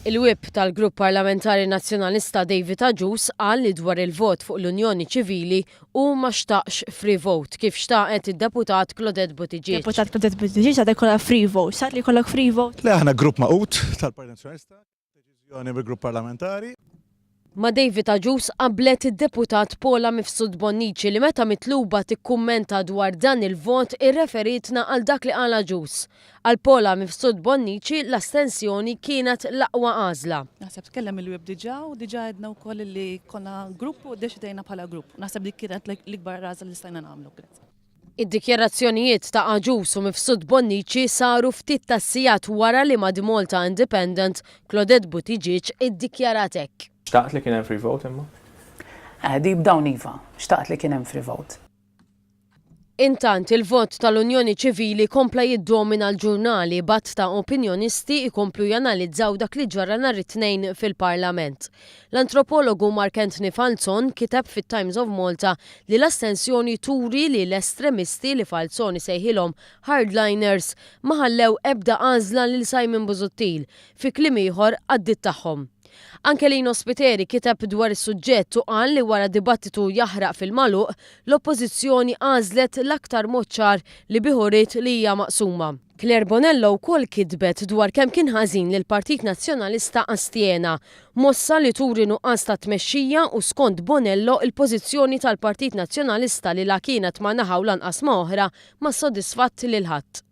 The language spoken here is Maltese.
Il-Whip tal-Grupp Parlamentari Nazzjonalista David Agius qal li dwar il-vot fuq l-Unjoni Ċivili hu ma xtaqx free vote kif xtaqet id-Deputat Claudette Buttigieg. Deputat Claudette Buttigieg xtaqet ikollha free vote. Xtaqt li jkollok free vote? Le aħna grupp magħqud tal-Partit Nazzjonalista, deċiżjoni mill-grupp parlamentari. Ma' David Agius qablet id-Deputat Paula Mifsud Bonnici li meta mitluba tikkummenta dwar dan il-vot irreferietna għal dak li qal Agius. Għal Paula Mifsud Bonnici l-astensjoni kienet l-aqwa għażla. Naħseb tkellem il-whip diġà u diġà għedna wkoll li konna grupp u ddeċidejna bħala grupp. Naħseb dik kienet l-ikbar għażla li stajna nagħmlu. Grazzi. Id-dikjarazzjonijiet ta' Agius u Mifsud Bonnici saru ftit tas-sigħat wara li ma' The Malta Independent, Claudette Buttigieg iddikjarat hekk. Xtaqt li kien hemm free vote imma? Eh, deep down iva, xtaqt li kien hemm free vote. Intant, il-vot tal-Unjoni Ċivili kompla jiddomina l-ġurnali b'għadd ta' opinjonisti jkomplu janalizzaw dak li ġara nhar it-Tnejn fil-Parlament. L-antropologu Mark Anthony Falzon kiteb fit-Times of Malta li l-astensjoni turi li l-estremisti li Falzon isejħilhom hardliners ma ħallew ebda għażla lil Simon Busuttil, fi kliem ieħor għaddiet tagħhom. Anke Lino Spiteri kiteb dwar is-suġġett u qal li wara dibattitu jaħraq fil-magħluq, l-Oppożizzjoni għażlet l-aktar mod ċar li bih uriet li hija maqsuma. Claire Bonello wkoll kitbet dwar kemm kien ħażin li l-Partit Nazzjonalista astjena, mossa li turi nuqqas ta' tmexxija u skont Bonello il-pożizzjoni tal-Partit Nazzjonalista li la kienet ma' naħa u lanqas ma' oħra ma ssodisfatt lil ħadd.